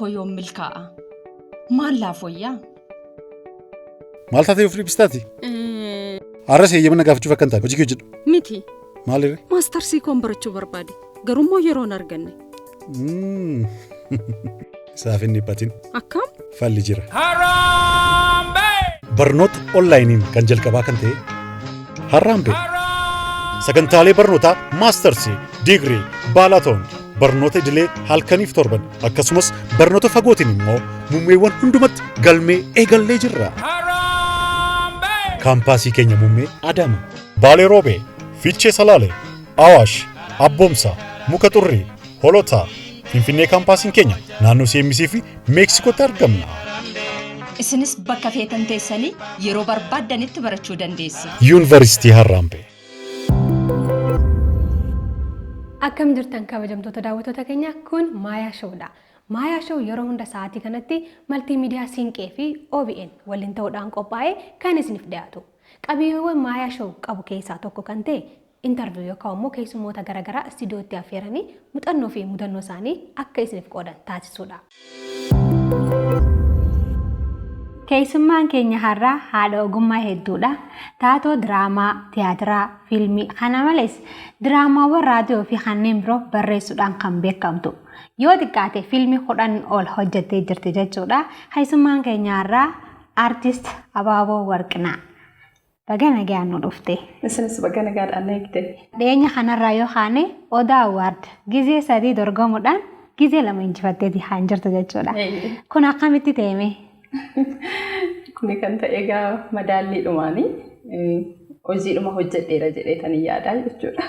koo yoom milkaa'a? Maal laaf wayyaa? Maal taatee of dhiphistaati? Har'as heeyyama na gaafachuuf akka hin taane hojii kee hojjedhu. Miti. Maal irree? Maastarsii koon barachuu barbaade. Garuu yeroo hin arganne. Isaaf hin dhiphatin. Akkam? Falli jira. Barnoota onlaayiniin kan jalqabaa kan ta'e Harraambee. Sagantaalee barnootaa maastarsii, digirii, baalaatoon, barnoota idilee halkaniif torban akkasumas barnoota fagootiin immoo muummeewwan hundumatti galmee eegallee jirra. Kaampaasii keenya muummee Adama, Baalee Roobee, Fiichee Salaalee, Awaash, Abboomsaa, Muka Xurrii, Holotaa, Finfinnee kaampaasiin keenya naannoo CMC fi Meeksikootti argamna. Isinis bakka feetan teessanii yeroo barbaaddanitti barachuu dandeessu. Yuunivarsiitii Harraambee. Akkam jirtan kabajamtoota daawwattoota keenya kun Maayaa Showdha. Maayaa Show yeroo hunda sa'aatii kanatti maltiimiidiyaa Siinqee fi OBN waliin ta'uudhaan qophaa'ee kan isiniif dhiyaatu. Qabiyyeewwan Maayaa Show qabu keessaa tokko kan ta'e interview yookaan immoo keessummoota garaagaraa istiidiyootti affeeranii muuxannoo fi mudannoo isaanii akka isiniif qoodan taasisuudha. Keessummaan keenya har'aa haadha ogummaa hedduudha. Taatoo diraamaa, tiyaatiraa, fiilmii kana malees diraamaawwan raadiyoo fi kanneen biroo barreessuudhaan kan beekamtu. Yoo xiqqaate fiilmii 10 ol hojjettee jirti jechuudha. Keessummaan keenya har'aa Artist Abaaboo Warqinaa. Baga nagaan nu dhufte. Isinis baga nagaadhaan na eegde. Dhiyeenya kanarraa yoo kaane Odaa Award gizee 3 dorgomuudhaan gizee 2 injifatteeti kan jirtu jechuudha. Kun akkamitti ta'e? Kuni kan ta'e egaa madaalliidhumaani hojiidhuma hojjedheera jedheetani yaadaa jechuudha.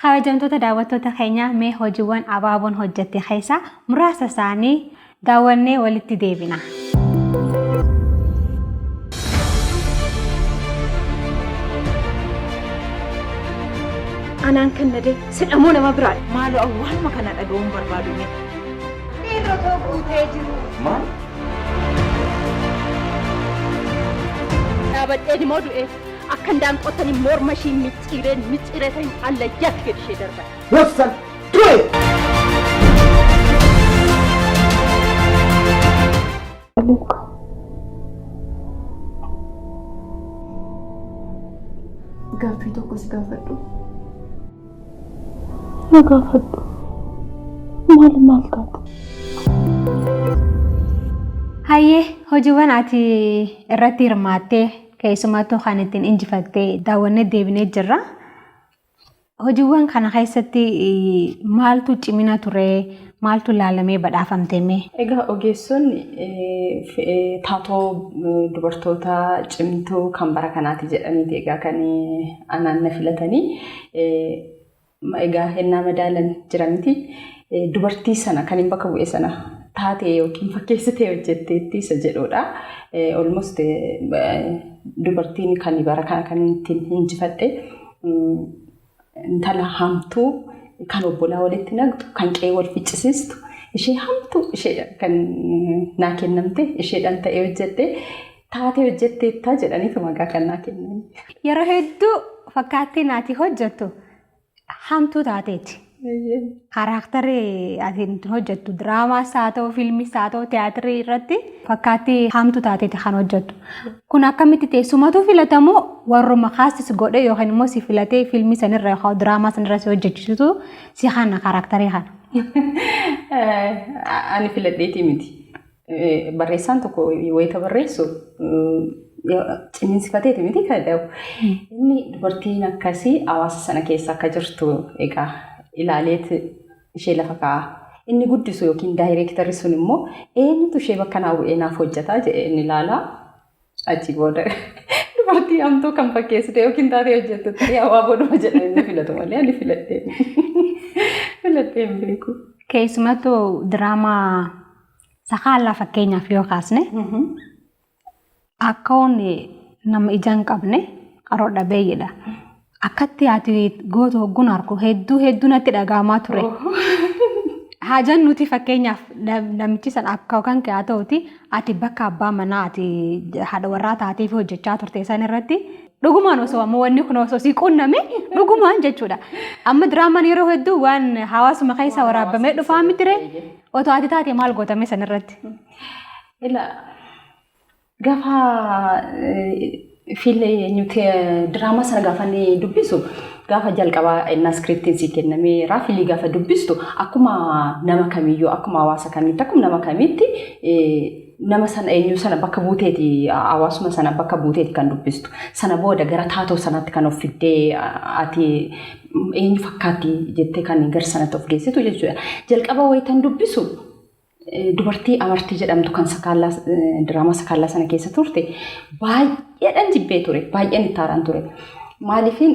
Kabajamtoota daawwattoota keenyaa mee hojiiwwan Abaaboon hojjette keessaa muraasa isaanii daawwannee walitti deebina. Anaan kan na dee sidhamoo nama biraadha. Maaloo awwaaluma kana dhaga'uun barbaadu mee. Dhiirri otoo guutee jiru. Maal? Dhaabadheen immoo du'ee akka indaanqottanii morma ishii micciireen micciiree ta'in allayyaatti gad ishee darbadha. Wassan du'e! Gaaffii tokko si gaafadhu. Na gaafadhu. Maal maal taate? Hayyee hojiiwwan ati irratti hirmaattee keessumattuu kan ittiin injifattee daawwannee deebinee jirra. Hojiiwwan kana keessatti maaltu cimina ture? Maaltu laalamee badhaafamte mee? Egaa ogeessonni taatoo dubartoota cimtuu kan bara kanaati jedhaniiti egaa kan anaan na filatanii. Egaa hennaa madaalan jira miti. Dubartii sana kan hin bakka bu'e sana taatee yookiin fakkeessitee hojjetteetti isa jedhudha. Almost dubartiin kan bara kana kan ittiin injifadhe intala hamtuu kan obbolaa walitti naqxu kan qe'ee wal ficcisiistu ishee hamtuu isheedha kan naa kennamte isheedhaan ta'ee hojjette taatee hojjetteettaa jedhaniitu maqaa kan naa kennan. Yeroo hedduu fakkaattiin ati hojjettu hamtuu taateeti. Kaaraaktarri ati hojjettu diraamaas haa ta'u fiilmis haa ta'u tiyaatirii irratti fakkaattii hamtuu taateeti kan hojjettu. Kun akkamitti teessumatu filatamoo warruma kaastis godhe yookiin immoo si filatee fiilmii sanirra yookaan diraamaa sanirra si hojjechiisutu si kana kaaraaktarii kana. Ani filadheetii miti. Barreessaan tokko wayita barreessu ciniinsifateeti miti kan dhabu. Inni dubartiin akkasii hawaasa sana keessa akka jirtu egaa ilaaleet ishee lafa kaa'a. Inni guddisu yookiin daayireektarri sun immoo eenyutu ishee bakka naa bu'ee naaf hojjetaa jedhee inni ilaala. Achi booda dubartii hamtuu kan fakkeessite yookiin taatee hojjettu ta'ee abaaboodhuma jedhanii inni filatu malee ani filadhee filadhee hin beeku. Keessumattuu diraamaa Sakaallaa fakkeenyaaf yoo kaasne akkaoon nama ija hin qabne qaroo dhabeeyyidha. Akkatti ati gootu hogguun arku hedduu hedduu natti dhaga'amaa ture. Haajaan nuti fakkeenyaaf namichi san akka kan kee haa ta'uti ati bakka abbaa manaa ati haadha warraa taatee fi hojjechaa turte san irratti dhugumaan osoo amma wanni kun osoo si qunname dhugumaan jechuudha. Amma diraamaan yeroo hedduu waan hawaasuma keessa waraabamee dhufaa mitire. Otoo ati taate maal gootame sanirratti? Ila gaafa fiilmii diraamaa sana gaafa inni dubbisu, gaafa jalqabaa innaa iskiriptiin sii kennamee raafilii gaafa dubbistu, akkuma nama kamiyyuu, akkuma hawaasa kamiitti, akkuma nama kamiitti nama sana eenyu sana bakka buuteeti, hawaasuma sana bakka buuteeti kan dubbistu. Sana booda gara taatoo sanatti kan of fiddee ati eenyu fakkaatti jettee kan gara sanatti of geessitu jechuudha. Jalqaba wayitan dubbisu dubartii Amartii jedhamtu kan sakaallaa diraamaa sakaallaa sana keessa turte baay'eedhaan jibbee ture, baay'een itti aaraan ture. Maaliifin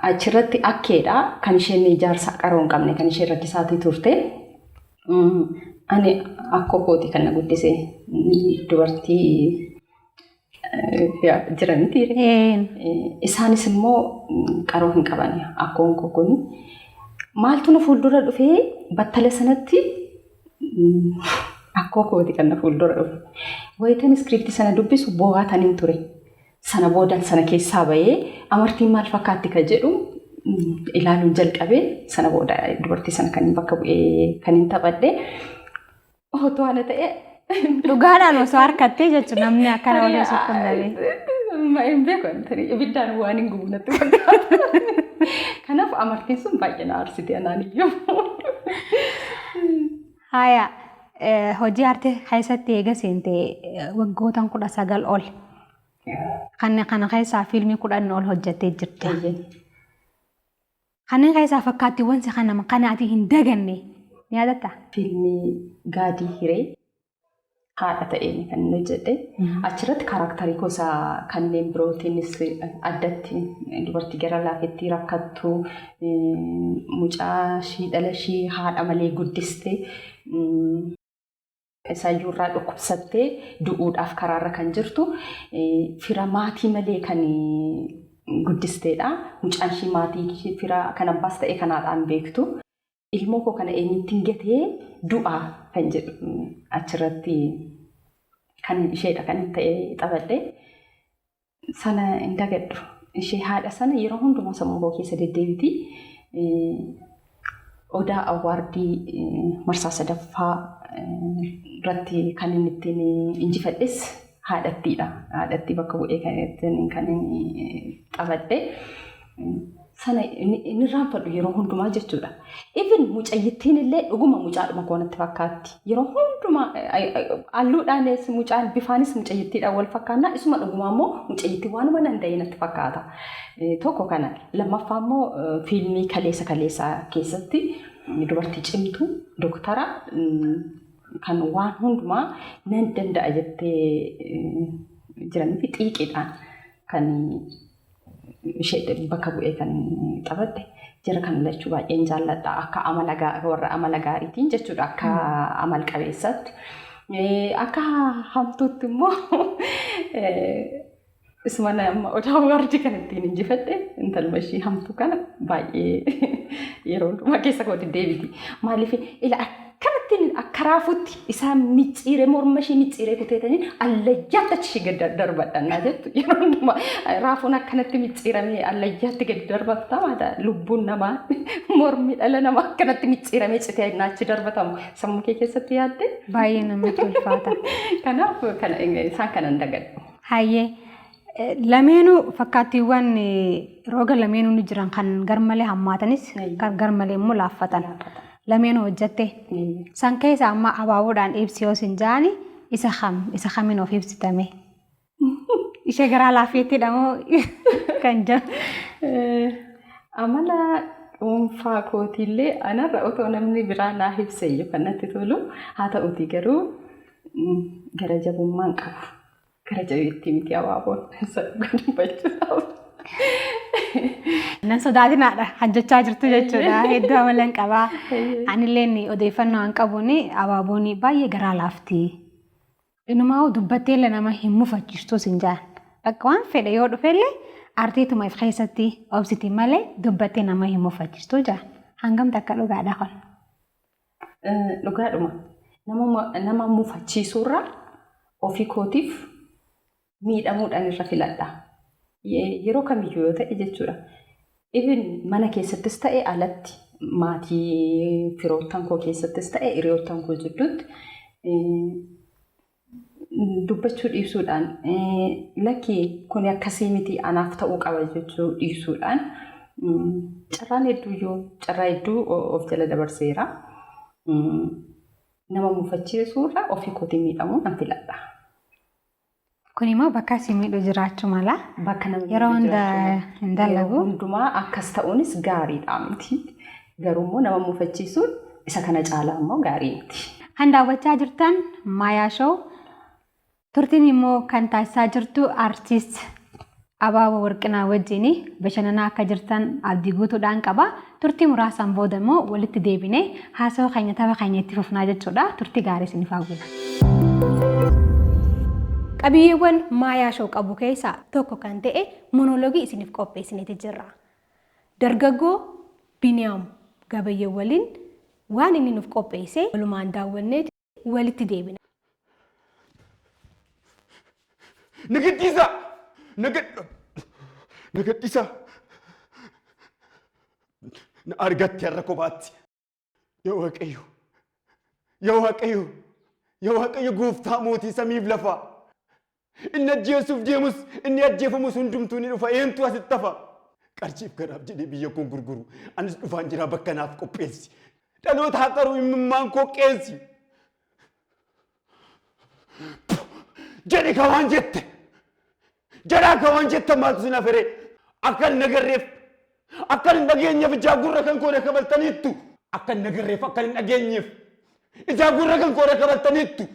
achirratti akkeedha kan isheen ijaarsa qaroo hin qabne kan isheen rakkisaatii turte. Ani akkoo kooti kan na guddise, dubartii jiraniti. Isaanis immoo qaroo hin qaban akkoon koo kuni. Maaltu na fuuldura dhufee battala sanatti? Akkoo kooti kan na fuuldura dhufe. Wayitan iskiriptii sana dubbisu boo'aa taniin ture. Sana boodan sana keessaa bahee Amartiin maal fakkaatti kan jedhu ilaaluun jalqabee, sana booda dubartii sana kan bakka bu'ee kan hin taphadhe. Otoo ana ta'e Dhugaadhaan osoo harkattee jechuun namni akkana walii osoo qunnamee. Hin beeku, ibiddaan waan hin gubu natti fakkaata. Kanaaf Amartiin sun baay'ee na aarsite anaan iyyuu. Haya, hojii aartii keessatti eega seente waggootan 19 ol. Kan kana keessaa fiilmii 10 ol hojjettee jirta. Kanneen keessaa fakkaattiiwwan si kana kana ati hin daganne ni yaadattaa? Fiilmii Gaadii Hiree haadha ta'een kan inni hojjedhe. Achirratti kaaraaktarii gosa kanneen birootiinis addatti dubartii gara laafetti rakkattu, mucaa ishii dhala ishii haadha malee guddiste, isayyuurraa dhukkubsattee du'uudhaaf karaarra kan jirtu, fira maatii malee kan guddisteedha. Mucaan ishii maatii fira kan abbaas ta'e kan haadhaan beektu. Ilmoo koo kana eenyuttiin gatee du'a kan jedhu achirratti kan isheedha kan ta'e taphadhe. Sana hin dagadhu. Ishee haadha sana yeroo hundumaa sammuu koo keessa deddeebiti. Odaa Awwaardii marsaa sadaffaa irratti kan inni ittiin injifadhes haadhattiidha. Haadhattii bakka bu'ee kan ittiin kan inni taphadhe. Sana inni irraanfadhu yeroo hundumaa jechuudha. Even mucayyittiin illee dhuguma mucaadhuma koo natti fakkaatti. Yeroo hundumaa halluudhaanis mucaan bifaanis mucayyittiidhaan wal fakkaannaa, isuma dhugumaa immoo mucayyittii waanuma nan ta'e natti fakkaata. Tokko kana, lammaffaa immoo fiilmii Kaleessa Kaleessaa keessatti dubartii cimtuu doktara kan waan hundumaa nan danda'a jettee jiranii fi xiiqiidhaan kan ishee bakka bu'ee kan taphadhe. Jara kan lachuu baay'een jaalladha, akka amala warra amala gaariitiin jechuudha, akka amal qabeessaatti. Akka hamtuutti immoo isuma amma Odaa Awwaardii kan ittiin injifadhe intaluma ishii hamtuu kana baay'ee yeroo hundumaa keessa koo deddeebiti. Maaliif ila akkanattiin akka raafuutti isaan micciiree, morma ishii micciiree kuteetanii allayyaatti achi ishii gad darbadhannaa jettu, yeroo hundumaa raafuun akkanatti micciiramee allayyaatti gadi darbatamaadha. Lubbuun namaa, mormi dhala namaa akkanatti micciiramee citee achi darbatamu sammuu kee keessatti yaadde. Baay'ee namatti ulfaata. Kanaaf kana isaan kana hin dagadhu. Hayyee, lameenuu fakkaattiiwwan roga lameenuu ni jiran, kan garmalee hammaatanis kan garmalee immoo laaffatan. Lameenuu hojjatte. San keessa amma abaaboodhaan ibsi yoo sin jaani isa kam, isa kamiin of ibsitame? Ishee garaa laafeettidha moo kan jedhu? Amala dhuunfaa kootiillee anarra otoo namni biraa naa ibse iyyuu kan natti tolu haa ta'uti, garuu gara jabummaan qabu. Gara jabeettii miti abaaboon, isa dhugaa dubbachuudhaaf. Nan sodaatinaadha kan jechaa jirtu jechuudha. Hedduu amalan qabaa. Anilleen odeeffannoo an qabuun abaaboon baay'ee garaa laafti. Inumaa dubbatteellee nama hin mufachiistu sin jaan. Bakka waan fedhe yoo dhufellee artiituma if keessatti obsiti malee dubbattee nama hin mufachiistu jaan. Hangam takka dhugaadha kun? Dhugaadhuma. Nama mufachiisuurra ofii kootiif miidhamuudhaan irra filadha. Yeroo kamiyyuu yoo ta'e jechuudha. Even mana keessattis ta'e alatti. Maatii firoottan koo keessattis ta'e hiriyoottan koo jidduutti dubbachuu dhiisuudhaan lakki kun akkasii miti anaaf ta'uu qaba jechuu dhiisuudhaan carraan hedduuyyuu carraa hedduu of jala dabarseera. Nama mufachiisuurra ofii kootiin miidhamuu nan filadha. Kun immoo bakka si miidhu jiraachuu mala. Bakka nama Yeroo miidhu hunda jiraachuu mala. hin dalagu. Yeroo hundumaa akkas ta'uunis gaariidha miti. Garuu immoo nama mufachiisuun isa kana caalaa immoo gaarii miti. Kan daawwachaa jirtan Maayaa Show. Turtiin immoo kan taasisaa jirtu artiist Abaaboo Warqinaa wajjin bashannanaa akka jirtan abdii guutuudhaan qaba. Turtii muraasaan booda immoo walitti deebinee haasawa keenya tapha keenya itti fufnaa jechuudha. Turtii gaarii isiniif hawwina. Qabiyyeewwan Maayaa Show qabu keessaa tokko kan ta'e monoloogii isiniif qopheessineeti jirra. Dargaggoo Biniyaam Gabayyoo waliin waan inni nuuf qopheesse walumaan daawwanneeti walitti deebina. Na gadhiisaa! Na gad... Na gadhiisaa! Na argatte har'a kophaatti. Yaa Waaqayyo! Yaa Waaqayyo! Yaa Waaqayyo gooftaa mootii samiif lafaa! Inni ajjeesuuf deemus inni ajjeefamus hundumtuu ni dhufa. Eentu asitti hafa? Qarshiif garaaf jedhee biyya koo gurguru. Anis dhufaan jira bakka naaf qopheessi. Dhaloota haa qaru imimmaan koo qeensi. Jedhi ka waan jette. Jedhaa ka waan jette maaltu sin haferee? Akka hin nagarreef akka hin dhageenyeef ijaa gurra kan koo kabaltaniittu. Akka hin nagarreef akka hin dhageenyeef ijaa gurra kan koo kabaltaniittu.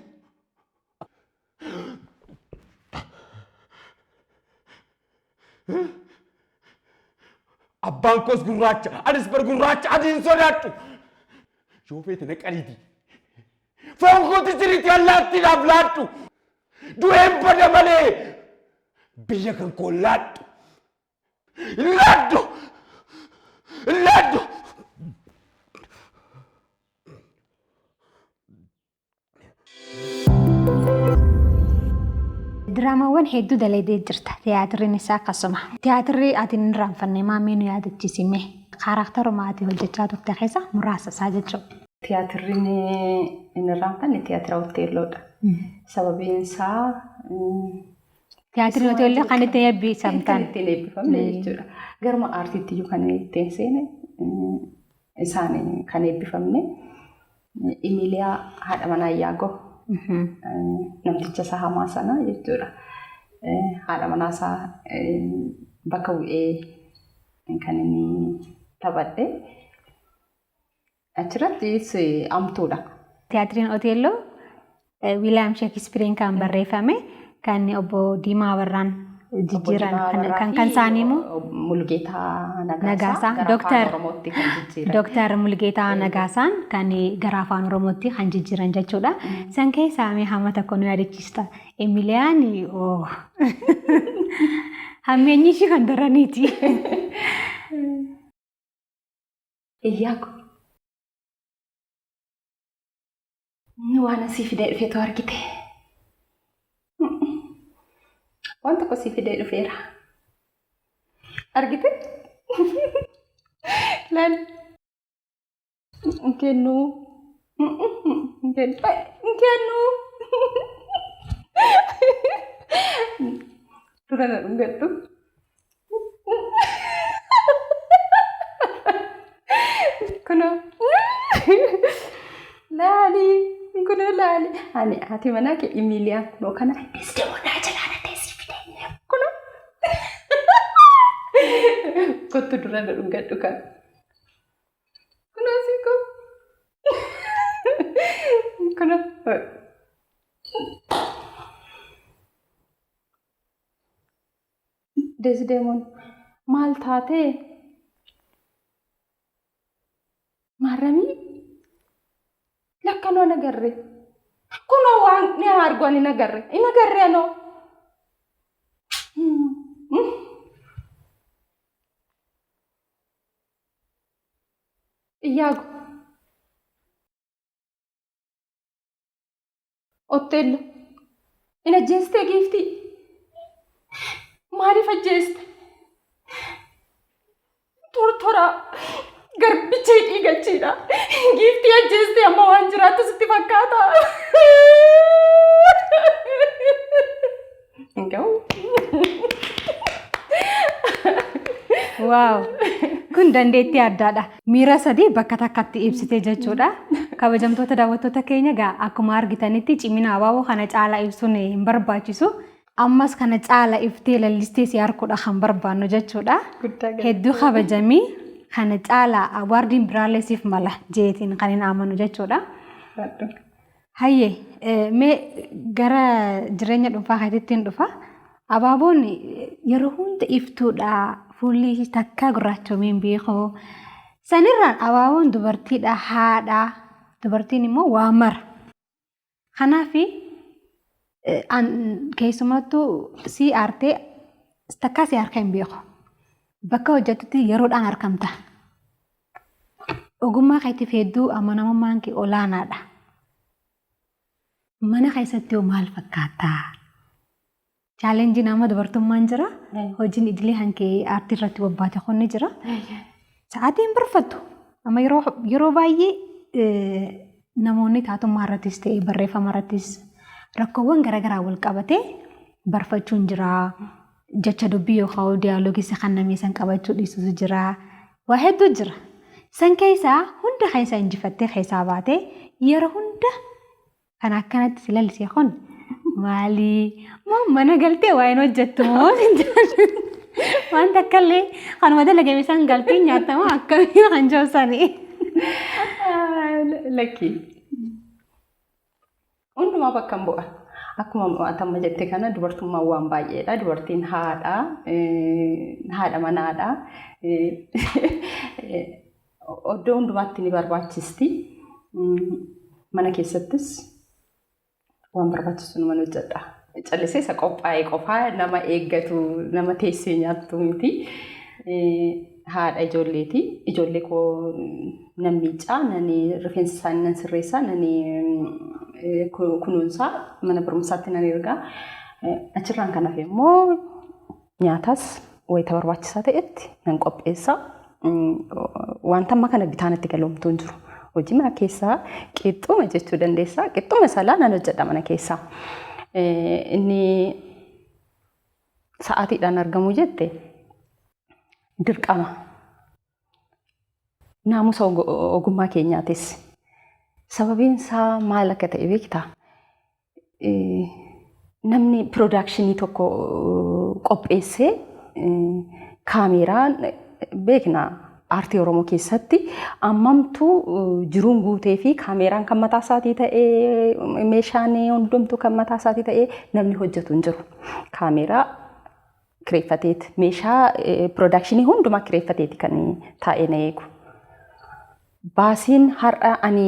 Abbaan koos gurraacha, anis bar gurraacha adii hin sodaadhu. Yoo feete na qaliiti. Foon kooti siriitti allaattiidhaaf laadhu. Du'een bada malee biyya kan koo laadhu. Laadhu! Laadhu! Diraamawwan hedduu dalaydee jirta. Tiyaatirriin isaa akkasuma. Tiyaatirri ati hin irraanfanne maamee nu yaadachiisi mee. Kaaraaktaruma ati hojjechaa turte keessa muraasa isaa jechuudha. Tiyaatirriin hin irraanfanne tiyaatira Otteelloodha. Sababiin isaa Tiyaatirri Otteelloo kan ittiin eebbisamtan. Kan ittiin eebbifamne jechuudha. Garuma aartiitti iyyuu kan ittiin seene isaan kan eebbifamne Imiliyaa haadha manaa Iyyaagoo namticha isaa hamaa sana jechuudha. Haadha manaa isaa bakka bu'ee kan inni taphadhe. Achirrattis amtuudha. Tiyaatiriin Oteelloo Wiiliyaam Sheekispiriin kan barreeffame kan obbo Diimaa Abarraan jijjiiran kan kan isaanii immoo Mulgeetaa Nagaasaa gara Dooktar afaan Oromootti kan jijjiiran. Dooktar Mulgeetaa Nagaasaan kan gara afaan Oromootti kan jijjiiran jechuudha. San keessaa mee hamma tokko nu yaadachiista. Emiliyaan oo hammeenyi ishii kan daraniiti. Iyyaako. Inni waan asii fidee dhufeetu argite. Waan tokko sii fidee dhufeera. Argite? Laal. Hin kennuu. Hin kennu. Hin kennuu. Dura na dhungadhu. Kunoo laali kunoo laali ani haati manaa kee Imiliyaa kunoo kana desdemonaa jalaa na teessii fide kunoo kottu dura na dhungadhu kan kunoo sii koo kunoo. Desdeemon maal taatee? Maarramii? Lakkanoo hin agarre. Kunoo waan ni argu ani hin agarre. Hin agarre anoo. Iyyaago. Otteello. In ajjeestee giiftii? Maaliif ajjeeste? Tortoraa garbicha hidhii Kiyya ajjeestee amma waan jiraattu sitti fakkaata. Hin ga'u. Waaw! Kun dandeettii addaadha. Miira sadii bakka takkatti ibsite jechuudha. Kabajamtoota daawwattoota keenya egaa akkuma argitanitti cimina abaaboo kana caalaa ibsuun hin barbaachisu. Ammas kana caala iftee lallistee si arguudha kan barbaannu jechuudha. Hedduu kabajamii kana caala awaardiin biraallee siif mala jeetiin kan hin amanu jechuudha. Hayyee mee gara jireenya dhuunfaa keetiitti hin dhufa. Abaaboon yeroo hunda iftuudha. Fuulli ishii takkaa gurraachomee hin beeku. Sanirraan abaaboon dubartiidha haadha. Dubartiin immoo waa mara. Kanaaf keessumattuu si aartee takkaa si harka hin beeku. Bakka hojjettutti yeroodhaan argamta. Ogummaa keetiif hedduu amanamummaan kee olaanaadha. Mana keessatti hoo maal fakkaata? Chaalenjiin amma dubartummaan jira. Hojiin idilee kan kee aartii irratti bobbaate kun ni jira. Sa'aatii hin barfattu. Amma yeroo baay'ee namoonni taatummaa irrattis ta'e barreeffama irrattis rakkoowwan garaagaraa wal qabatee barfachuun jira. Jecha dubbii yookaan diyaaloogii isa kan namni san qabachuu dhiisutu jira. Waa hedduu jira. San keessaa hunda keessa injifattee keessaa baatee yeroo hunda kan akkanatti si lalisee kun maali? Moo mana galtee waa hin hojjettu moo? Waan takka illee kanuma dalagame san galtee nyaatamu akkamii kan jiru Lakki. Hundumaa bakka hin bu'a. Akkuma ati amma jette kana dubartummaan waan baay'eedha. Dubartiin haadha, haadha manaadha. Iddoo hundumaatti ni barbaachisti. Mana keessattis waan barbaachisu numan hojjedha. Callisee isa qophaa'e qofaa nama eeggatu, nama teessee nyaattu miti. Haadha ijoolleeti. Ijoollee koo nan miicaa, nan rifeensa isaanii nan sirreessaa, nan kunuunsaa, mana barumsaatti nan ergaa. Achirraan kan hafe immoo nyaatas wayita barbaachisaa ta'etti nan qopheessa. Wanta amma kana bitaan itti galomtuu hin jiru. Hojii mana keessaa qixxuma jechuu dandeessa. Qixxuma salaa nan hojjedha mana keessaa. Inni sa'aatiidhaan argamu jette dirqama. Naamusa ogummaa keenyaatis. Sababiin isaa maal akka ta'e beektaa? Namni piroodakshinii tokko qopheessee kaameeraan beekna aartii Oromoo keessatti ammamtuu jiruun guutee fi kaameeraan kan mataa isaatii ta'ee meeshaan hundumtuu kan mataa isaatii ta'ee namni hojjetu hin jiru. Kaameeraa kireeffateeti meeshaa piroodakshinii hundumaa kireeffateeti kan taa'ee na eegu. Baasiin har'a ani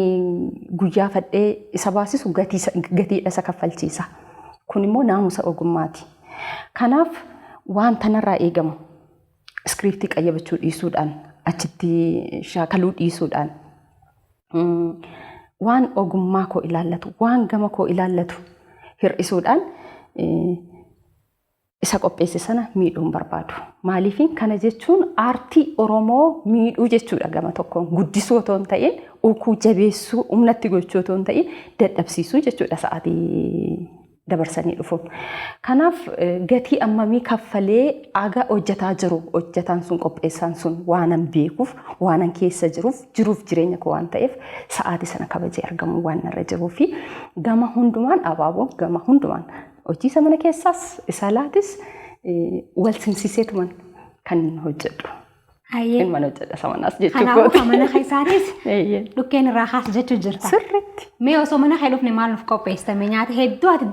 guyyaa fadhee isa baasisu gatiidha isa kaffalchiisa. Kun immoo naamusa ogummaati. Kanaaf waan tanarraa eegamu iskiriiptii qayyabachuu dhiisuudhaan achitti shaakaluu dhiisuudhaan waan ogummaa koo ilaallatu waan gama koo ilaallatu hir'isuudhaan isa qopheesse sana miidhuu hin barbaadu. Maaliif kana jechuun aartii Oromoo miidhuu jechuudha gama tokkoon guddisuu otoo hin ta'in ukuu jabeessuu humnatti gochuu otoo hin ta'in dadhabsiisuu jechuudha sa'aatii dabarsanii dhufuun. Kanaaf gatii ammamii kaffalee aga hojjetaa jiru hojjetaan sun qopheessaan sun waanan beekuuf waanan keessa jiruuf jiruuf jireenya koo waan ta'eef sa'aatii sana kabajee argamuu waan narra jiruu fi gama hundumaan abaaboo gama hundumaan hojii isa mana keessaas isa alaatis wal simsiiseetuman kan hojjedhu. Hayyee. Ilman hojjedha isa manaas jechuu Kanaafuu kooti. kan mana keessaatis Eeyyee. dhukkeen irraa kaas jechuu jirta. Sirriitti. Mee osoo mana kee dhufne maal nuuf qopheessitame nyaata hedduu ati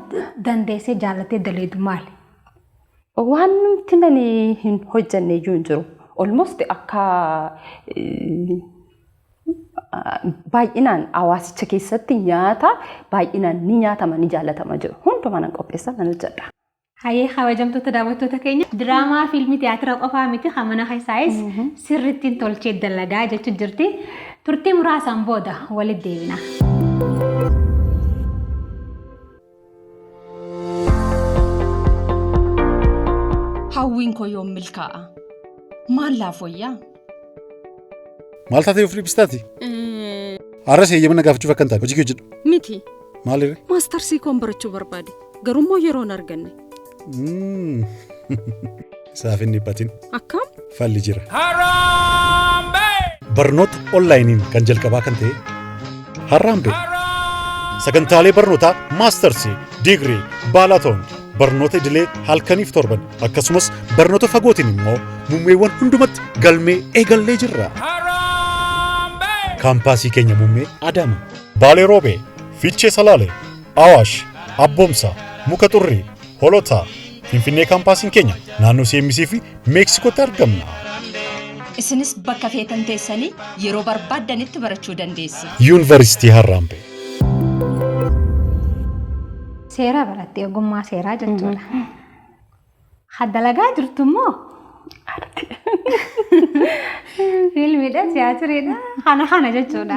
dandeessee jaallattee daleedu maali? Waan nuti nani hin hojjenne iyyuu hin jiru. Almost akka baay'inaan hawaasicha keessatti nyaata baay'inaan ni nyaatama ni jaalatama jiru. Hundumaa nan qopheessa nan hojjedha. Hayyee kabajamtoota daawwattoota keenya diraamaa fiilmii tiyaatira qofaa miti kan mana keessaayis sirrittiin tolchee dalagaa jechuu jirti. Turtii muraasaan booda walitti deebina. Hawwiin koo yoom milkaa'a? Maal laaf wayyaa? Maal taatee of dhiphistaati? Har'as eeyyama na gaafachuuf akka hin taane hojii kee hojjedhu. Miti. Maalirre? Maastarsii koon barachuu barbaade. Garuu yeroo hin arganne. Isaaf hin dhiphatin. Akkam? Falli jira. Barnoota onlaayiniin kan jalqabaa kan ta'e Harraambee. Sagantaalee barnootaa maastarsii, digirii, baalaatoon, barnoota idilee halkaniif torban akkasumas barnoota fagootiin immoo muummeewwan hundumatti galmee eegallee jirra. Kaampaasii keenya muummee Adama, Baalee Roobee, Fiichee Salaalee, Awaash, Abboomsaa, Muka Xurrii, Holotaa, Finfinnee kaampaasiin keenya naannoo CMC fi Meeksikootti argamna. Isinis bakka feetan teessanii yeroo barbaaddanitti barachuu dandeessu. Yuunivarsiitii Harraambee. Seera barattee ogummaa seeraa jechuudha. Kan dalagaa jirtu immoo fiilmiidha, tiyaatiriidha, kana kana jechuudha.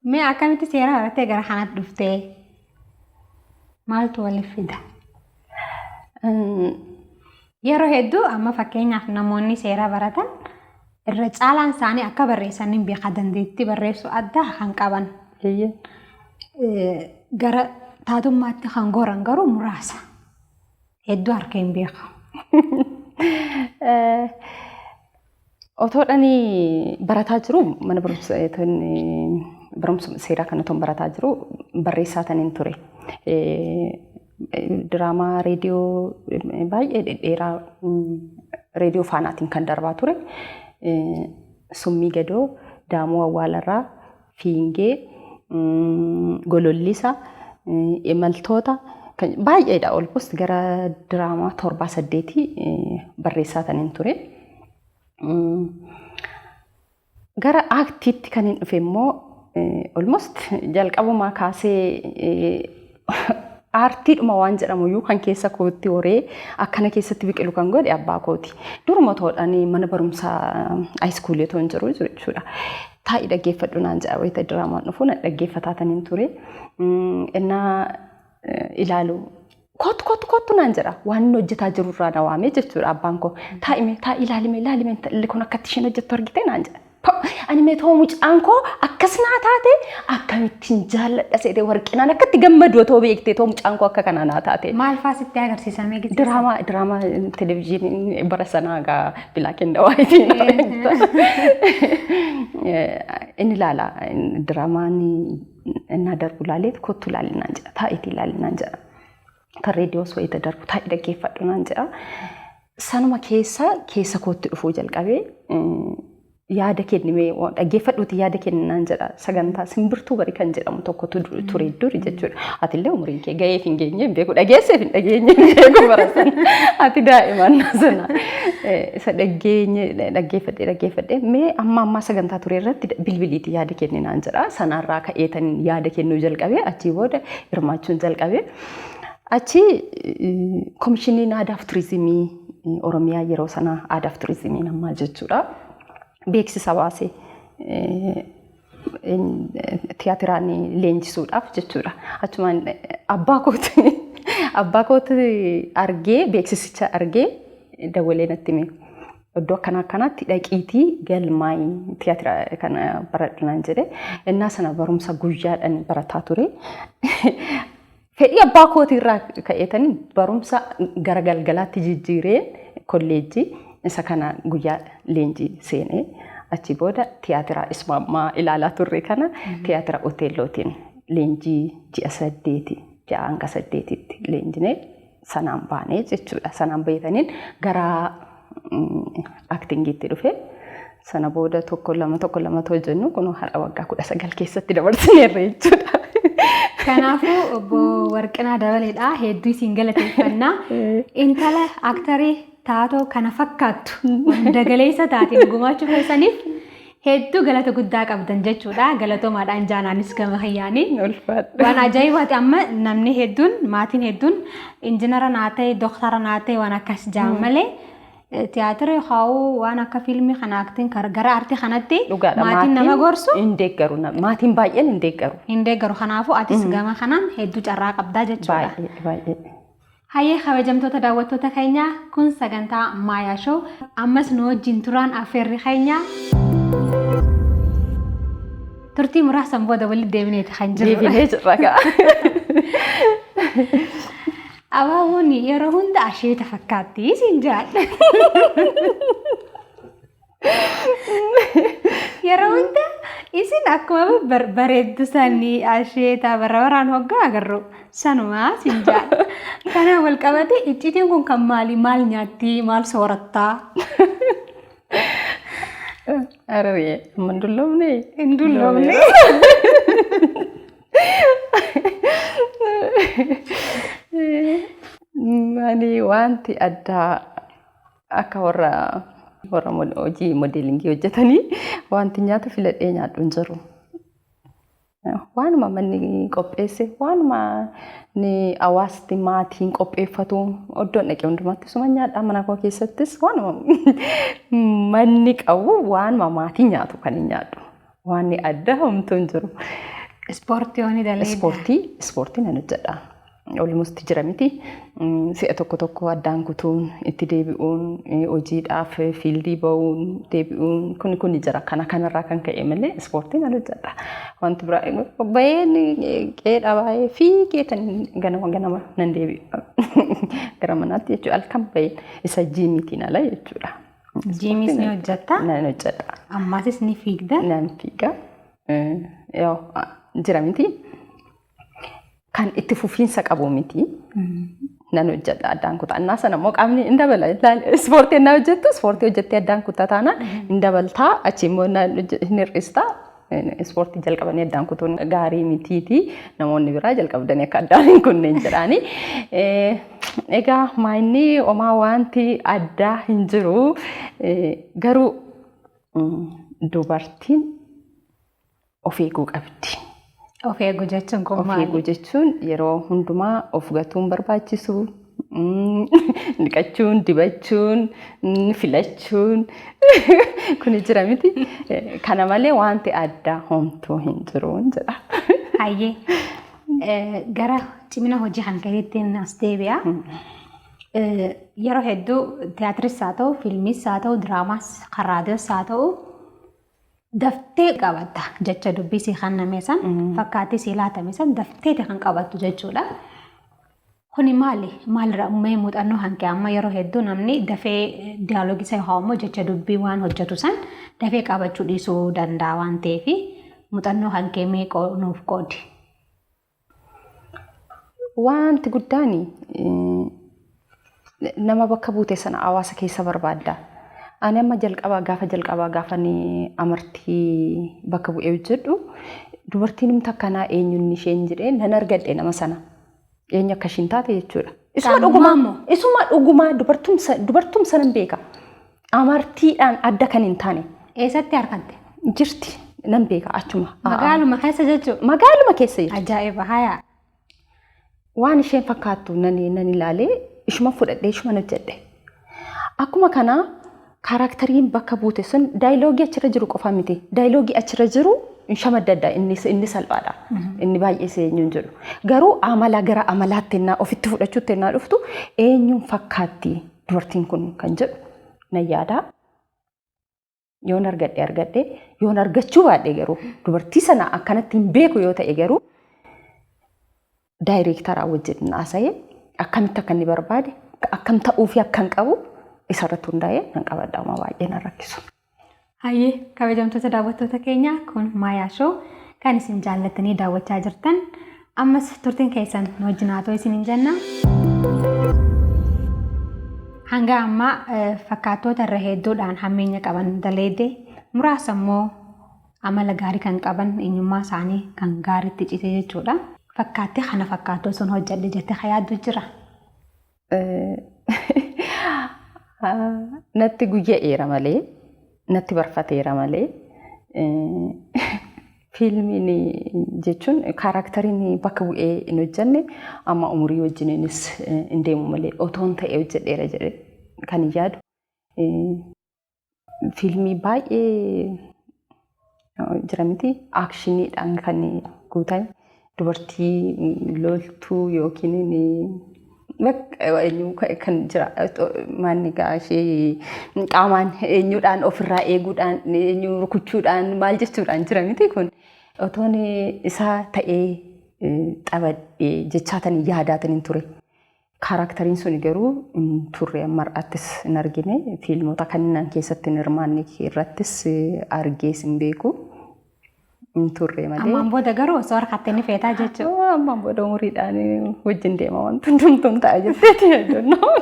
Mee akkamitti seera barattee gara kanatti dhuftee? Maaltu waliif fida? Yeroo hedduu amma fakkeenyaaf namoonni seera baratan irra caalaan isaanii akka barreessan hin beeka dandeettii barreessuu addaa kan qaban. Gara taatummaatti kan goran garuu muraasa. Hedduu harka hin beeku. Otoodhaan barataa jiru mana barumsa barumsa seeraa kana otoon barataa jiru barreessaa taniin ture. Diraamaa reediyoo baay'ee dhedheeraa reediyoo faanaatiin kan darbaa ture. Summii Gadoo, Daamuu Awwaalarraa, Fiingee, Golollisa, Imaltoota baay'eedha. Olmost gara diraamaa torbaa saddeetii barreessaa taniin ture. Gara aaktiitti kan hin dhufe immoo almost jalqabumaa kaasee aartiidhuma waan jedhamu iyyuu kan keessa kootti horee akkana keessatti biqilu kan godhe abbaa kooti. Duruma toodhaan mana barumsaa haayiskuulii otoo hin jiru jechuudha. Taa'i dhaggeeffadhu naan jedha wayita diraamaan dhufu na dhaggeeffataa taniin ture. Innaa ilaalu kottu kottu kottu naan jedha waan inni hojjetaa jiru irraa na waamee jechuudha abbaan koo taa'ime taa'i ilaalime ilaalime intalli kun akkatti isheen hojjettu argite naan jedha. Ani mee too mucaan koo akkas naa taate akkamittiin jaalladha seetee warqinaan akkatti gammadu otoo beektee too mucaan koo akka kanaa naa taate. Maal faa sitti agarsiisamee gidduu? Diraamaa diraamaa televizyiinii bara sanaa gaa bilaak and waayitiin inni ilaala diraamaan innaa darbu ilaaleet kottu ilaali naan jedha taa'iitii ilaali naan jedha. Kan reediyoos wayita darbu taa'ii dhaggeeffadhu naan jedha. Sanuma keessa keessa kootti dhufuu jalqabee yaada kennimee dhaggeeffadhuuti yaada kenni naan jedha. Sagantaa simbirtuu bari kan jedhamu tokko ture duri jechuudha. Atillee umriin kee ga'eef hin geenye hin beeku dhageesseef hin dhageenye hin beeku bara sana. Ati daa'imaan sana. Isa dhageenye dhaggeeffadhee dhaggeeffadhee mee amma ammaa sagantaa ture irratti bilbiliiti yaada kenni naan jedha. Sanarraa ka'eetan yaada kennuu jalqabe achii booda hirmaachuun jalqabe. Achi komishiniin aadaaf turizimii Oromiyaa yeroo sana aadaaf turizimiin ammaa jechuudha. Beeksisa baase tiyaatiraan leenjisuudhaaf jechuudha. Achumaan abbaa kooti abbaa kooti argee beeksisicha argee dawwalee natti hime. Iddoo akkana akkanaatti dhaqiitii galmaayi tiyaatira kana baradhu naan jedhe. Innaa sana barumsa guyyaadhaan barataa ture. Fedhii abbaa kootii irraa ka'eetanii barumsa gara galgalaatti jijjiiree kolleejjii isa kana guyyaa leenjii seenee achi booda tiyaatira isuma ammaa ilaalaa turre kana tiyaatira Oteellootiin leenjii ji'a saddeeti ja'a hanga saddeetitti leenjinee sanaan baanee jechuudha. Sanaan bahetaniin gara aktingiitti dhufe. Sana booda tokko lama tokko lama too jennu kun har'a waggaa 19 keessatti dabarsineerra jechuudha. Kanaafuu obbo Warqinaa Dabaleedha hedduu isin galateeffannaa. Intala aktarii taatoo kana fakkaattu hunda galeessa taateen gumaachuu keessaniif hedduu galata guddaa qabdan jechuudha. Galatoomaadhaan jaanaanis gama kiyyaanii. Ulfaadha. Waan ajaa'ibaati amma namni hedduun maatiin hedduun injinara naa ta'e doktara naa ta'e waan akkas jaan malee tiyaatira yookaan waan akka fiilmii kana aktiin gara aartii kanatti Dhugaadha. maatiin nama gorsu hin deeggaru. Maatiin baay'een hin deeggaru. hin deeggaru. Kanaafuu atis gama kanaan hedduu carraa qabdaa jechuudha. Baay'ee baay'ee. Hayyee kabajamtoota daawwattoota keenyaa kun sagantaa Maayaa Show ammas nu wajjin turaan affeerri keenya. Turtii muraasan booda walitti deebineeti kan jirru. Deebinee jirra gaa. Abaaboon yeroo hunda asheeta fakkaatti siin jaadha. Yeroo hunda isin akkuma bareeddu sanii asheeta bara baraan hoggaa agarru sanumaa siin jaadha. Kanaan wal qabate icciitiin kun kan maali? Maal nyaatti? Maal soorattaa? Araree amma hin dulloomne? Hin dulloomne. Ani wanti addaa akka warra warra hojii modeelingii hojjetanii wanti nyaata filadhee nyaadhu hin jiru. Waanuma manni qopheesse, waanuma ni hawaasni maatiin qopheeffatu iddoon dhaqee hundumatti suma nyaadha mana koo keessattis waanuma manni qabu waanuma maatiin nyaatu kan hin nyaadhu. Waanni addaa homtuu hin jiru. Ispoortii hoo ni daleedda? Ispoortii nan hojjedha. Olmosti jira miti. Si'a tokko tokko addaan kutuun, itti deebi'uun, hojiidhaaf fiildii ba'uun, deebi'uun kun kun jira. Kana kanarraa kan ka'e malee ispoortii nan hojjedha. Wanti biraa baheen qeedha baay'ee fiigeetan ganama ganama nan deebi'a. Gara manaatti jechuudha. Halkan baheen isa jiimiitiin ala jechuudha. Jiimiis ni hojjetta? Nan hojjedha. Ammaasis ni fiigda? Nan fiiga. Yoo jira miti. Kan itti fufiinsa qabu miti. Nan hojjedha addaan kutaa. Innaa sana immoo qaamni hin dabala. Ispoortii innaa hojjettu ispoortii hojjettee addaan kutaa taanaan hin dabaltaa achi immoo hin hir'istaa. Ispoortii jalqabanii addaan kutuun gaarii mitiiti. Namoonni biraa jalqabdanii akka addaan hin kunneen jedhaani. Egaa maayinni homaa wanti addaa hin jiru. Garuu dubartiin of eeguu qabdi. Of eeguu jechuun kun Of maali? eeguu jechuun yeroo hundumaa of gatuun barbaachisu. Dhiqachuun, dibachuun, filachuun kun jira miti. Kana malee wanti addaa homtuu hin jiru jedha. Hayyee gara cimina hojii kan keetiin as deebi'a. Yeroo hedduu tiyaatiris haa ta'u, fiilmis haa ta'u, diraamaas kan raadiyoos haa ta'u daftee qabatta jecha dubbii sii kenname san fakkaattii sii laatame san dafteeti kan qabattu jechuudha. Kuni maali? Maalirraa uumamee muuxannoo hanqe amma yeroo hedduu namni dafee diyaaloogii isa yookaan immoo jecha dubbii waan hojjetu san dafee qabachuu dhiisuu danda'a waan ta'eef muuxannoo hanqee mee nuuf qoodi. Wanti guddaan nama bakka buute sana hawaasa keessa barbaadda. Ani amma jalqabaa gaafa jalqabaa gaafa amartii bakka bu'ee hojjedhu dubartiin humna akkanaa eenyuun isheen jedhee nan argadhe nama sana. Eenyu akka ishiin taate jechuudha. Isuma dhugumaa isuma dhugumaa dubartum sanan beeka. Amartiidhaan adda kan hin taane. Eessatti argatte? Jirti nan beeka achuma. Magaaluma keessa jechuudha. Magaaluma keessa jechuudha. Ajaa'iba hayaa. Waan isheen fakkaattu nan ilaalee ishuma fudhadhee ishuma hojjedhe. Akkuma kanaa kaarakteriin bakka buute sun daayilogii achirra jiru qofa miti. Daayilogii achirra jiru shamadda inni salphaadha. Inni baay'ee si eenyuun jedhu. Garuu amala gara amalaatti ennaa ofitti fudhachuutti ennaa dhuftu eenyuun fakkaatti dubartiin kun kan jedhu nan yaada. Yoon argadhe argadhe yoon argachuu baadhe garuu dubartii sana akkanatti hin beeku yoo ta'e garuu daayireektaraa wajjin haasa'ee akkamitti akka inni barbaade akkam ta'uu fi akka hin qabu isarratti hundaa'ee nan qabadha amma baay'ee nan rakkisu. Hayyee kabajamtoota daawwattoota keenya kun Maayaa Show kan isin jaallattanii daawwachaa jirtan ammas turtiin keessan nu wajjin haa ta'u isiniin jenna. Hanga ammaa fakkaattoota irra hedduudhaan hammeenya qaban daleedde muraasa immoo amala gaarii kan qaban eenyummaa isaanii kan gaariitti cite jechuudha. Fakkaattee kana fakkaattoo sun hojjedhe jettee kan yaaddu jira. Natti guyya'eera malee, natti barfateera malee, fiilmiin jechuun kaarakteriin bakka bu'ee hin hojjenne amma umurii wajjiniinis hin deemu malee otoon ta'e hojjedheera jedhe kan hin yaadu. Fiilmii baay'ee jira miti aakshiniidhaan kan guutame dubartii loltuu yookiin kan jira maanni ishee qaamaan eenyuudhaan ofirraa eeguudhaan eenyu rukuchuudhaan maal jechuudhaan jira miti kun. Otoon isaa ta'ee taphadhee jechaatanii yaadaatanii ture. Characteriin sun garuu hin turre, amma har'aattis hin argine. Fiilmota kanneen keessatti hin hirmaanne irrattis argees hin beeku. Hin turre malee. Ammaan booda garuu osoo harkattee ni feetaa jechuudha. Ammaan booda umuriidhaan wajjin deema, wanti hundumtuun ta'a jetteeti yaadannoo.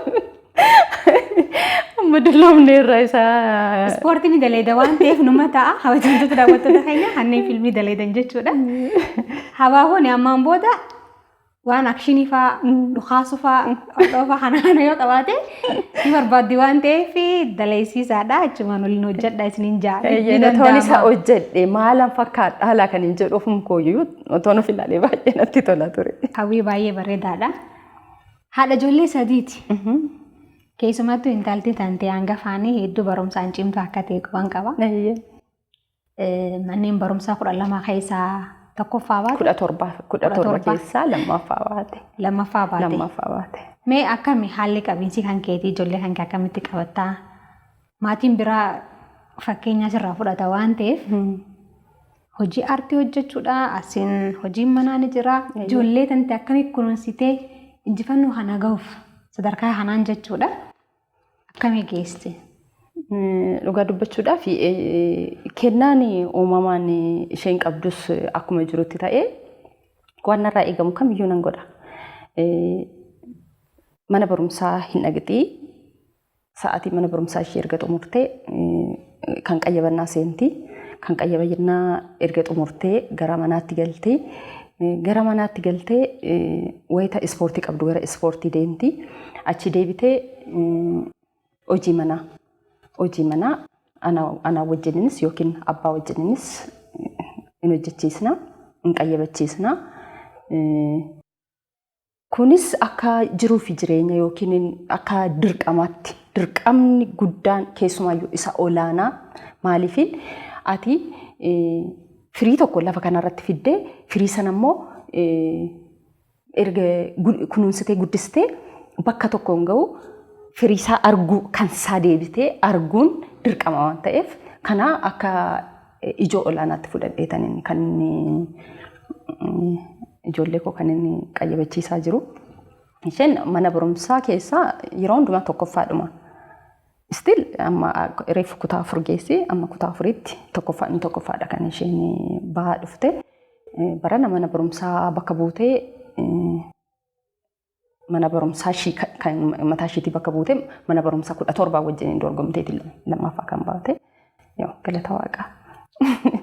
Amma dulloomne irraa isaa. Ispoortii ni daleeda waan ta'eef numa ta'a. Kabajamtoota daawwattoota keenya, kanneen fiilmii daleedan jechuudha. Habaaboon ammaan booda waan action fa'aa, dhukaasuu fa'aa, hodhoo fa'aa kana kana yoo qabaate ni barbaaddi waan ta'eef daleessiisaadha. Achumaan waliin hojjedha isiniin ja'a. Otoon isa hojjedhe maalan fakkaadha haala kan hin jedhu ofum kooyyuu otoon of ilaalee baay'ee natti tola ture. Hawwii baay'ee bareedaadha. Haadha ijoollee sadiiti. Keessumattuu intalti tantee hangafaanii hedduu barumsaan cimtuu akka ta'e quban qaba. Manneen barumsaa 12 keessaa tokkoffaa baate. 17, 17 keessaa lammaffaa baate. Lammaffaa baate. Lammaffaa baate. Mee akkami haalli qabiinsi kan keetii, ijoollee kan kee akkamitti qabattaa? Maatiin biraa fakkeenya sirraa fudhata waan ta'eef hojii aartii hojjechuudha. Asiin hojiin manaa ni jira. Ijoollee tante akkamitti kunuunsitee injifannoo kana gahuuf sadarkaa kanaan jechuudha. Akkamii geesse? Dhugaa dubbachuudhaaf, kennaan uumamaan isheen qabdus akkuma jirutti ta'ee, waan narraa eegamu kamiyyuu nan godha. Mana barumsaa hin dhaqxii, sa'aatii mana barumsaa ishee erga xumurtee kan qayyabannaa seenti. Kan qayyabannaa erga xumurtee gara manaatti galtee, gara manaatti galtee wayita ispoortii qabdu gara ispoortii deemti. Achi deebitee hojii manaa anaa wajjininis yookiin abbaa wajjininis hin hojjechiisna, hin qayyabachiisna. Kunis akka jiruu fi jireenya yookiin akka dirqamaatti, dirqamni guddaan keessumaayyuu isa olaanaa. Maaliifin ati firii tokko lafa kanarratti fiddee, firii sana immoo erga kunuunsitee guddistee bakka tokkoon ga'u, firii isaa arguu, kan isaa deebitee arguun dirqama waan ta'eef, kana akka ijoo olaanaatti fudhadheetan kan inni ijoollee koo kan inni qayyabachiisaa jiru. Isheen mana barumsaa keessaa yeroo hundumaa tokkoffaadhuma. Still amma reefu kutaa 4 geessi, amma kutaa 4tti tokkoffaa tokkoffaadha kan isheen bahaa dhufte. Barana mana barumsaa bakka buutee, mana barumsaa ishii kan mataa ishiitii bakka buutee, mana barumsaa 17 wajjin dorgomteeti lammaffaa kan baate. Yoo galata Waaqaa.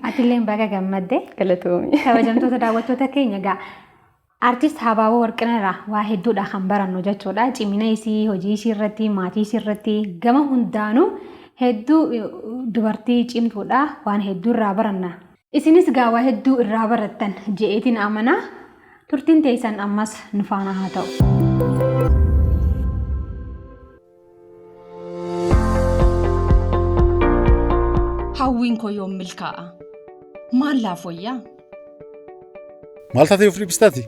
Atillee baga gammadde. Galatoomi. Kabajamtoota daawwattoota keenya, egaa artist Habaaboo Warqinarraa waa hedduudha kan barannu jechuudha. Cimina isii, hojii isii irratti, maatii isii irratti, gama hundaanuu hedduu dubartii cimtuudha. Waan hedduu irraa baranna. Isinis gaa waa hedduu irraa barattan je'eetiin amanaa. Turtiin teessan ammas nu faana haa ta'u. Hawwiin koo yoom milkaa'a? Maal laaf wayyaa? Maal taatee of dhibbistaati?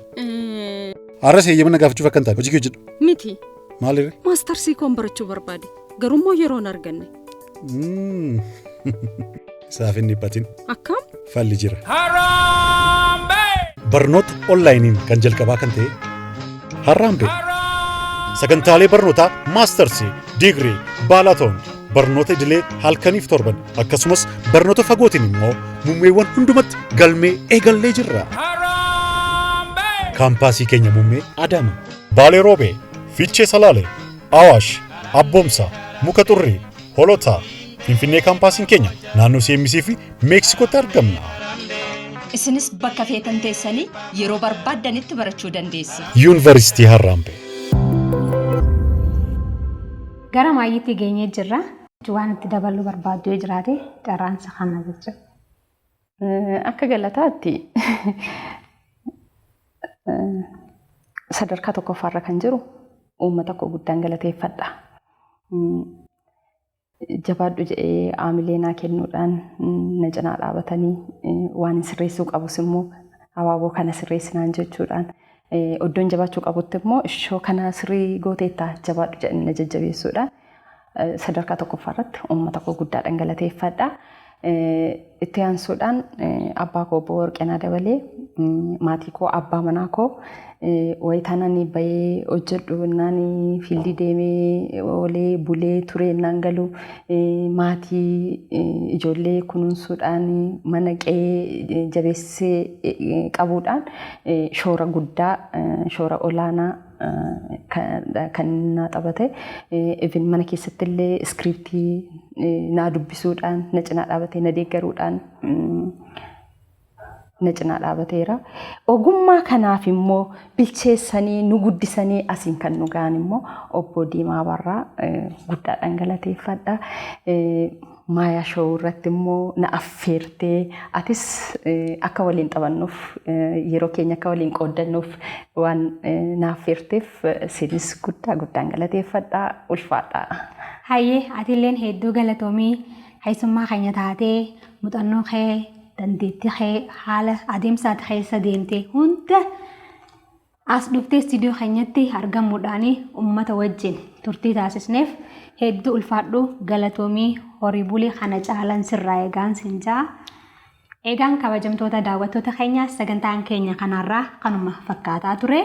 Har'as heeyyama na gaafachuuf akka hin taane hojii kee hojjedhu. Miti. Maalirre? Mastersii koon barachuu barbaade. Garuu yeroo hin arganne. Isaaf hin dhiphatin. Akkam? Falli jira. Barnoota onlineiin kan jalqabaa kan ta'e Harraambee. Sagantaalee barnootaa mastersii, digirii, baalaatoon, barnoota idilee halkaniif torban, akkasumas barnoota fagootiin immoo muummeewwan hundumatti galmee eegallee jirra. Kaampaasii keenya muummee Adama, Baalee Roobee, Fiichee Salaalee, Awaash, Abboomsaa, Muka Xurrii, Holotaa, Finfinnee kaampaasiin keenya naannoo CMC fi Meeksikootti argamna. Isinis bakka feetan teessanii yeroo barbaaddanitti barachuu dandeessu. Yuunivarsiitii Harraambee. Gara maayyiitti geenyee jirra. Waan itti dabaluu barbaaddu yoo jiraate carraansa kana jechuudha. Akka galataatti sadarkaa tokkoffaarra kan jiru uummata koo guddaan galateeffadha. Jabaadhu jedhee aamilee naa kennuudhaan na cinaa dhaabatanii, waan hin sirreessuu qabus immoo abaaboo kana sirreessinaan jechuudhaan, iddoon jabaachuu qabutti immoo ishoo kana sirrii gooteettaa, jabaadhu jedhanii na jajjabeessuudhaan, sadarkaa tokkoffaarratti uummata koo guddaadhaan galateeffadha. Itti aansuudhaan abbaa koo obbo Warqinaa Dabalee, maatii koo, abbaa manaa koo, wayitaan ani bahee hojjedhu innaan fiildii deemee oolee bulee turee innaan galu maatii ijoollee kunuunsuudhaan, mana qe'ee jabeessee qabuudhaan shoora guddaa, shoora olaanaa kan naa taphate. Even mana keessatti illee iskiriiptii naa dubbisuudhaan na cinaa dhaabatee, na deeggaruudhaan na cinaa dhaabateera. Ogummaa kanaaf immoo bilcheessanii nu guddisanii asiin kan nu ga'an immoo obbo Diimaa Barraa guddaadhaan galateeffadha. Maayaa Show irratti immoo na affeertee atis akka waliin taphannuuf, yeroo keenya akka waliin qooddannuuf waan na affeerteef sinis guddaa guddaan galateeffadha, ulfaadha. Hayyee, atilleen hedduu galatoomii. Keessummaa keenya taatee muuxannoo kee, dandeettii kee, haala adeemsaati keessa deemte hunda as dhuftee istiidiyoo keenyatti argamuudhaan uummata wajjin turtii taasisneef hedduu ulfaadhu, galatoomii, horii bulii, kana caalan sirraa eegaan sin jaa. Eegaan kabajamtoota daawwattoota keenya, sagantaan keenya kanarraa kanuma fakkaataa ture.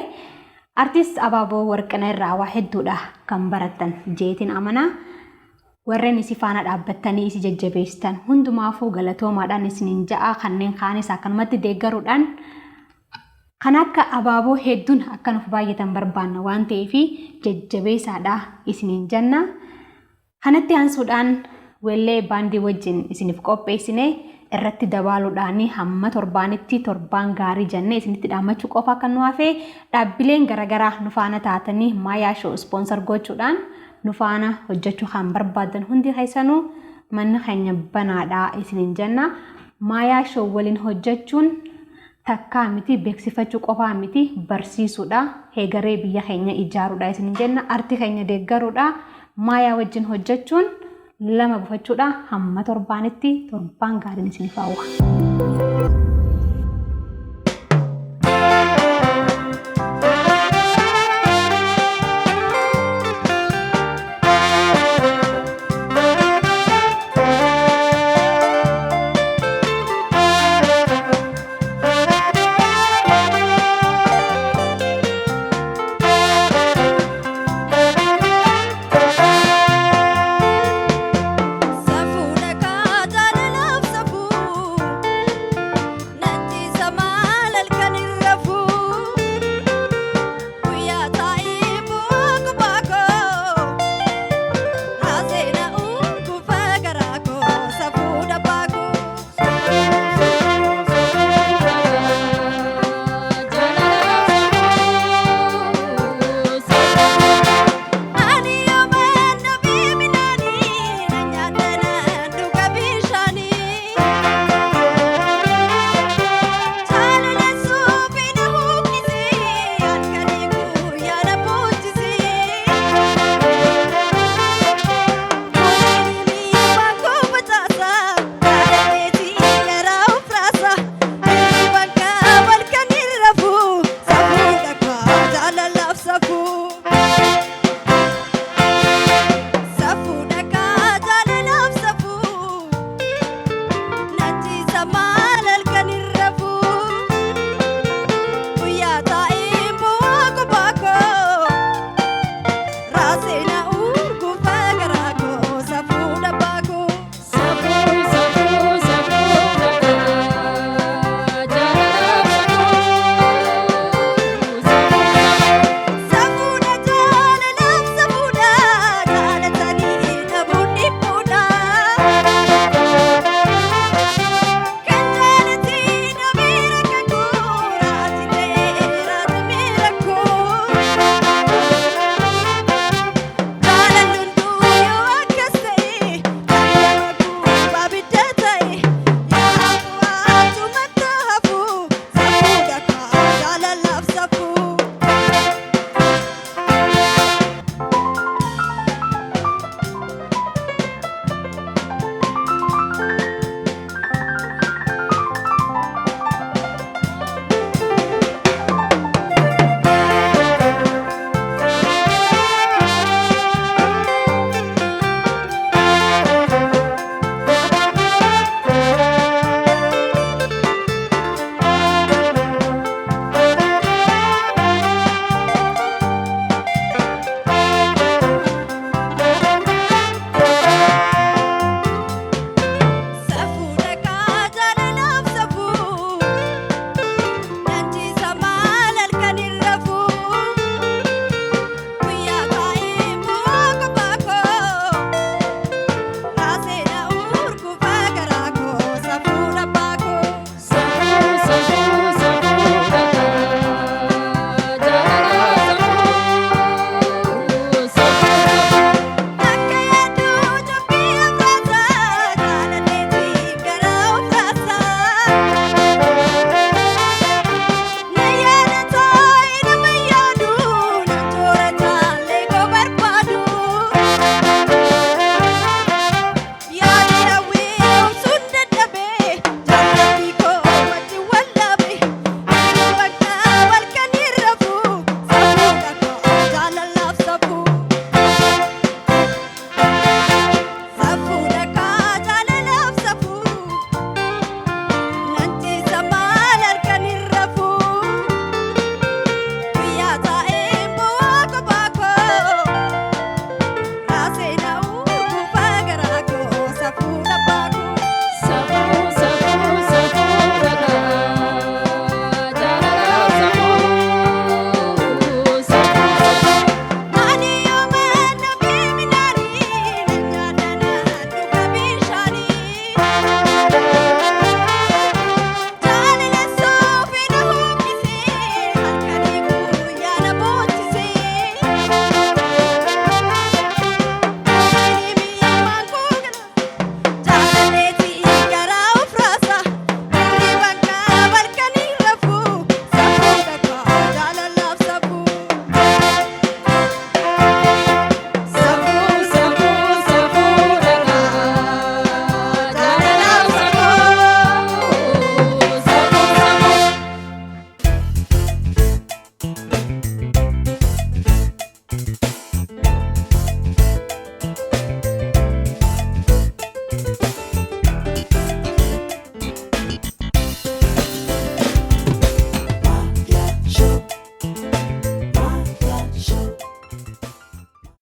Artiist Abaaboo Warqina irraa waa hedduudha kan barattan jeetiin amanaa. Warreen isi faana dhaabbattanii isi jajjabeessitan hundumaafuu galatoomaadhaan isiniin ja'a. Kanneen kaanis akkanumatti deeggaruudhaan kan akka abaaboo hedduun akka nuuf baay'atan barbaanna waan ta'eef jajjabeessaadha isiniin jenna. Kanatti aansuudhaan weellee baandii wajjin isiniif qopheessine irratti dabaaluudhaan hamma torbaanitti torbaan gaarii jennee isinitti dhaammachuu qofa kan nu hafe. Dhaabbileen garaagaraa nu faana taatanii Maayaa Show sponsor gochuudhaan nu faana hojjechuu kan barbaadan hundi keessanuu manni keenya banaadha isiniin jenna. Maayaa Show waliin hojjechuun takkaa miti, beeksifachuu qofaa miti, barsiisuudha. Heegaree biyya keenya ijaaruudha isiniin jenna. Artii keenya deeggaruudha. Maayaa wajjin hojjechuun lama buufachuudha. Hamma torbaanitti torbaan gaariin isiniif hawwa.